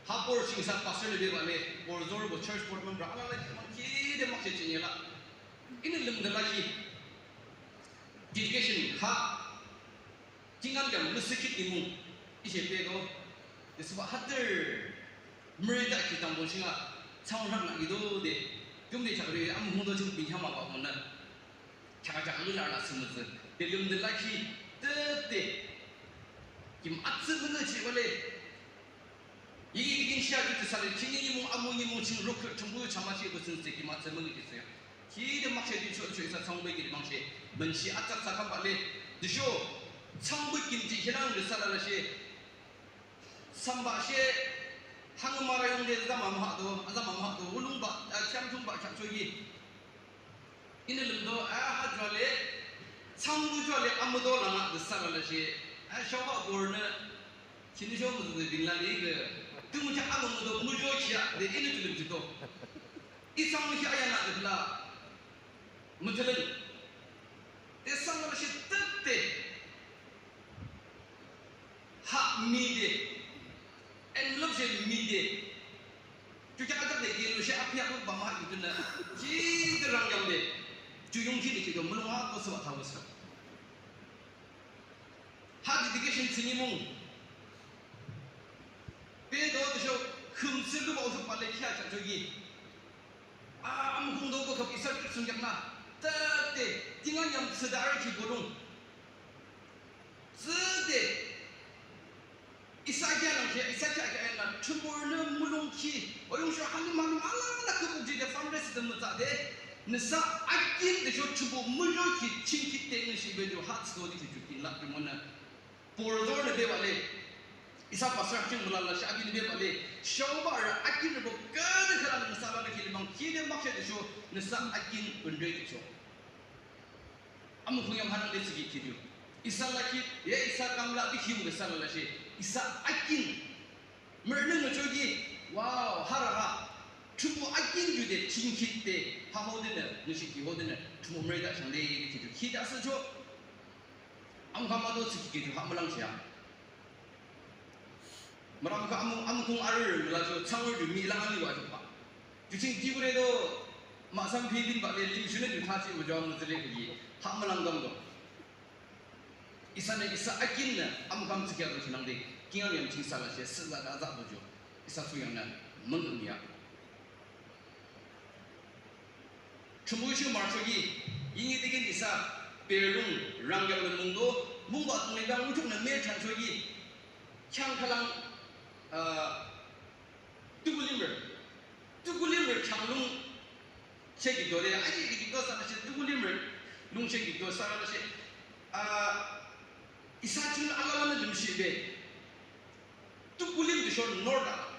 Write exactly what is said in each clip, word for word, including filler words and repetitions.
Ha borü ching isa pastor le bebah le, borü zor bo church board member alala ki mang ki de mak che chinye la. Ini limde la ki dedication ha kingan kam müsükhit ni mung ishe pe do. De süba hatır mürida ki tambo chinga chang rak na ki do de. Yum de chak re am hung do ching bin hama ba mona. Chaka chaka lula la sümüzü. De lümde la ki tete. Kim atsü münü chi wale. Yingi digin shia ki tüsale chini yimung amu yimung ching ruk tümbu chama chi bu sünse kim atsü münü ki se. Ki de makshe di cho cho isa changbe ki de makshe. Münshi atsak sakam bale. Disho. Changbe kim chi hinang de sala la she. Samba she. Hang mara yung de zama maha do. Zama maha do. Ulung ba. Cham chung ba chak cho yi. Ini lümdo, ah, ha jua le, changbu jua le, amüdo lama de sala la she, ah, shawba borü nü, chini shawba de bin la le ge, tümü cha amüdo müjo chia, de ini tülüm chito. Isang mu chia ayana de la, mütülüm. De sala la she tete. Ha mide. Envelope she mide. Ju kya atak de yellow she api api bama yu tuna. Ji de rang yam de. Ju yung ji de ki do mulung ha to swa ta wasa. Ha dedication sini mung. Pe do de sho khum se lu ba usu pa le kya cha jo yi. A, amükhung do ko khap isa ki sung yak na. Ta de, tingan yam sedar ki bolung. Züde, isa kya lang kya, isa kya kya lang, chumor ne mulung ki, oyung sho halim halim ala ala kebuk ji de fundraise de mütsa de, nüsa akin de sho chumor mulung ki, chingki de ngi shi be jo hat so di ki ju ki lak de mona. Borü zor ne be bale, isa pastor ching mula la shi akin be bale, shawba ra akin de bo kede kala nüsa la ki limang ki de mak shi de sho, nüsa akin bendre de sho. Amükhung yam hanang de sigi kidu. Isa lakhi, ye isa kam la bikhi mu de sala la she. Isa akin. Mürnü ngechogi. Wow, hara ha. Chubu akin ju de chingkit de. Ha ho de ne, ngeshi ki ho de ne. Chubu mürda shang de kidu. Ki da sa cho. Amükhung ma do sigi kidu, ha malang siya. Mürang ka amu, amükhung arü, la cho, chang arü, mi lang ani wa cho pa. Ju ching di bure do, ma sam phi bin ba le, lim shune ju tha chi wa jo, mu zele ki, ha malang gam do. Isa ne, isa akin ne, amükhung chi kya do chinang de, kingang yam ching sa la she, se la da za do jo. Isa su yang ne, meng ya. Chumui shi marchoki, yingi dikini sa, perlung, rangyang le mungdo, mungba tungi dang uchuk na me chanchoki, kyang kalang, ah, tukulimre, tukulimre kyanglung, sheki dore, aji diki do sa na she tukulimre, lung sheki do sa na she, ah, isa ching alala na limshi be, tukulim de shor norda.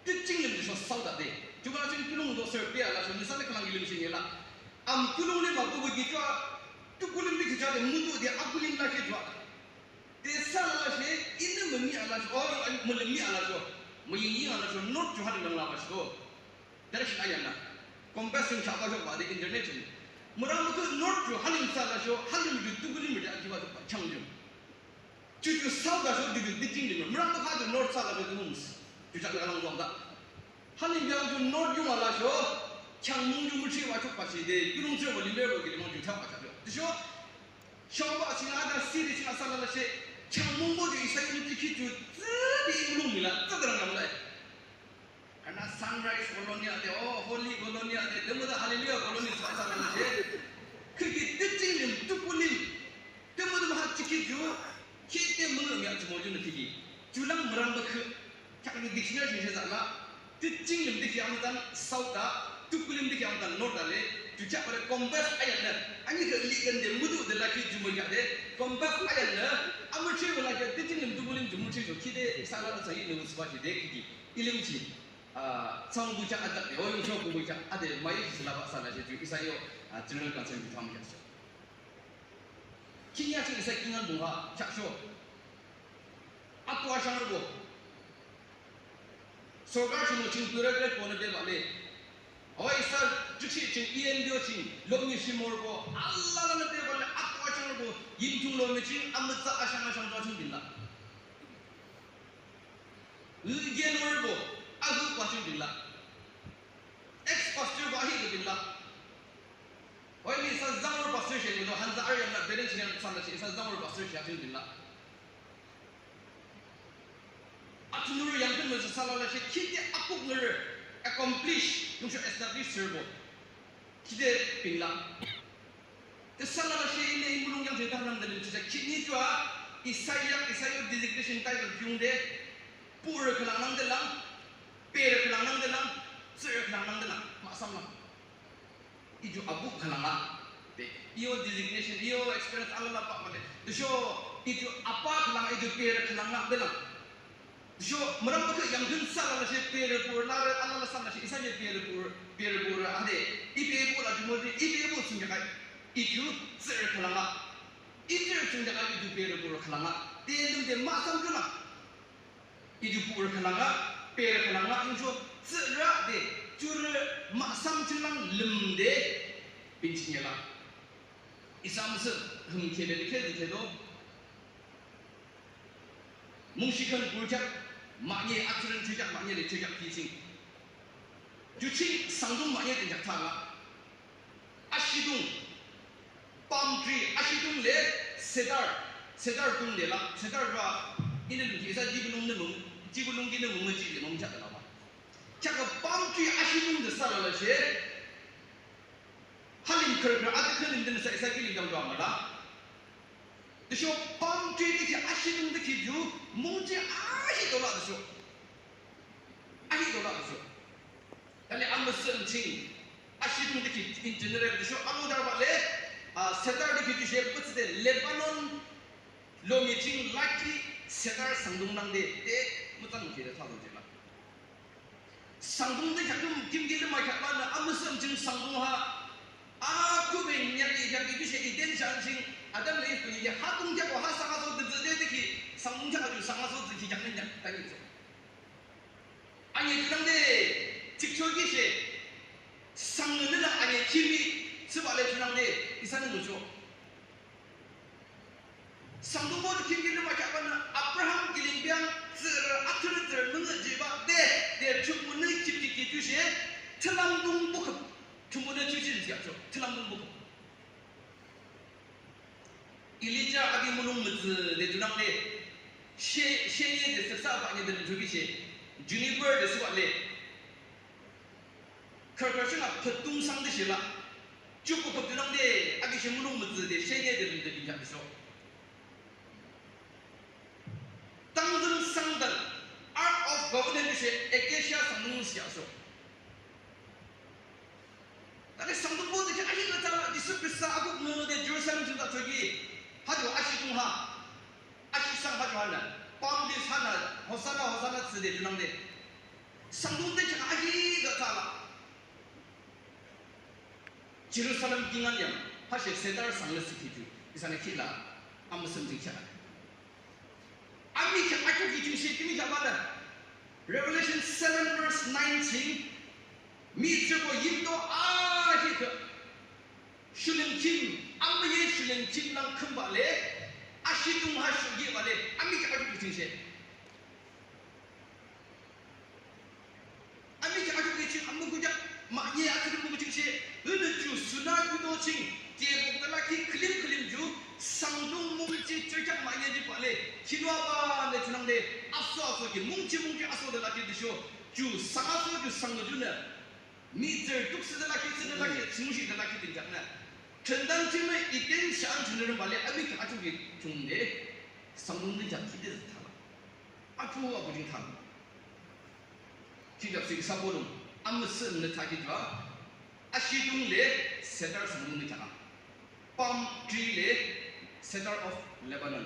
Tüching lim de sho sauda de. Ju ka ching kulung do ser pia la sho, nüsa le kalang ilim shin ye la. Am kulung le ma bu bu gi jua. Tu kulim de ki jua de mutu de a kulim la ke jua. De sa la la she, in de mami ala sho, o, mami ala sho. Mami ala sho, not ju halim la ba sho. Direction ayan na. Compass yung cha ba sho ba de internet shin. Mura mutu not ju halim sa la sho, halim ju tu kulim de a ki ba sho ba chang ju. Ju ju sauda sho ju ju tüching lim. Mura mutu ha ju not sa la sho ju mums. Ju cha la lang da. Halim biang ju not yung ala sho, chang mung ju muchi wa chuk pa shi de, kulung sir wa lim be wa ki lim ju cha pa cha ju. Ju sho, shong ba ching ada si de ching asala la she, chang mung bo ju isa yung ju ki ju, zi de yung lung mi la, zi de rang lam la. Ana sunrise colony ade, oh, holy colony ade, demu da hallelujah colony sa asala la she. Kiki tüching lim, tukulim. Demu da ha chiki ju, ki de mung ya ju mo ju na kiki. Ju lang murang ba ke. Chak ni dictionary shi shi zala, tüching lim dikhi amütan sauda, tukulim dikhi amütan norda le, ju chak bare compass ayan le, ani ke liken de mudu de la ki ju mo ya de, compass ayan le, amüchi wala ke tüching lim tukulim ju muchi jo ki de, sala la sayi ne usba ji de ki, ilim chi, ah, sang bu chak atak de, oyung shok bu chak, ade, mai shi la ba sala je ju, isa yo, ah, general concern ju tham ya so. Kinya ching isa kingan bung ha, chak sho. Ato ashang rübo. Sorkar ching mo ching bureaucrat ko na bebah le. Awa isa jikshi ching E N P O ching, lomi shi mo rübo. Alala na bebah le, ato ashang rübo. Yimtung lomi ching, amütsa ashang ashang to ching bin la. Ige lorbo, agu pastor binlah. Ex pastorbo ahihdo binlah. Oini isa zangrü pastor she, mudo hanza arü yamna beren chingyan sanla she, isa zangrü pastor she atin binlah. Atunurü yangkün müzü salalashe, khide akuk nürü accomplish, yungsho establish sürübo. Khide binlah. Te salalashe ine imulung yang jeta nang de lim chisa khini jua, isa yak, isa yo designation title yung de, purü khülang nang de lang, pere khülang nang de lang, tsürü khülang nang de lang, mahsam lang. Iju abu khülang a. Te, iyo designation, iyo experience alala pa made. Tüsho, iju apa khülang, iju pere khülang nang de lang. Tüsho, mürang bakü yangkün salalashe pere purü larü alala salalashe, isa ye pere purü, pere purü ade. I pere purü aju mode, i pere purü sungjakai. Iju tsürü khülang a. I tsürü sungjakai, iju pere purü khülang a. Te lim de mahsam khülang. Iju purü khülang a, pere khülang a, yungsho tsürü de, jurü mahsam chinglang lim de, binchinyela. Isa müsü, hüm khebe de khezi khedo. Mungshi khün purü jak, mahne atsürün chujak, mahne le chujak ki ching. Ju ching sangdung mahne de jak thala. Ashidung, palm tree, ashidung le cedar, cedar dung le la, cedar ra, ine lungki isa jibulung ne mung, jibulung ki ne mung ji le mung ja de la ba. Chaka palm tree ashidung de salalashe, halim kher kher ate kher lim de sa isa ki lim dang dua ma la. Tüsho palm tree de ki ashidung de ki ju, mung ji ahidola tüsho. Ahidola tüsho. Tale amüsüh ching, ashidung de ki in general tüsho, amo darba le, a, cedar de ki ju she, pütsü de Lebanon, lomi ching laki cedar sangdung nang de, te, mütsan ki de thalo je la. Sangdung de kyakum, kim ki de ma kyakma na, amüsüh ching sangdung ha, a, kube nyaki, nyaki ju she, Eden shan ching, Adam le Eve to ye, ha tung kya ko, ha sanga so de de de ki, sangdung kya ju, sanga so de ki kyak ne kyak, tani so. Ane junangde, jikchoki she, sangnü nü lang ane kimi, thsübah le junangde, isanü ngucho. Sangdung bo de kimki lümakheahbanü, Abraham kilim biang, tsührü, athrürü tsührü, nüngü jihbah de, de, Thrünpuhnü kipki ki ju she, thülamdung bukhüp, Thrünpuhnü ju jihbah cho, thülamdung bukhüp. Elijah api mulong mütsü de junangde, she, shenye de sesa bahne de junangde she, juniper de thsübah le. Khürkhür shina pütungsang de she la. Ju püpüp junangde, api she mulong mütsü de shenye de de binjang de so. Tangzüng sangdan, Ark of Covenant de she acacia sangdung shi aso. Tale sangdung bo de ke ahi la tala Jisu Khrista akuk nü de Jerusalem ching ta choki. Haju ashi tung ha. Ashi sang haju hana. Palm leaves hana. Hosanna, Hosanna thsü de junangde. Sangdung de ke ahi la tala. Jerusalem kingan yang. Hashe cedar sang le sikhi ju. Isanü khila. Amüsüm jing kya. Amükheah achoki ching she kimi kheahbanü. Revelation seven verse nine ching, mihtsürübo yimto ahi kheah. Shulüm khim, amüye shulüm khim lang khümbah le, ashi tung ha shuhbah le, amükheah achoki ching she. Amükheah achoki ching amükuja, mahne achoki müküching she, ünü ju suna kudo ching, jebok tala ki külim külim ju, sangdung mungji church mahne jihbah le, khihni aba le junangde, aso aso ki mungji mungji aso de la ki de sho, ju sang aso ju sang junü, mihtsürü tuksü de la ki, sü de la ki, sungshi de la ki de jaknü. Thründanji me iten shan junü rümbah le, amükheah achoki ching de, sangdung de jak ki de thala. Apu apu jing thala. Ki jak si isa bolung, amüsüh nü thakhi jua, ashi tung le cedar sangdung nü thakha. Palm tree le cedar of Lebanon.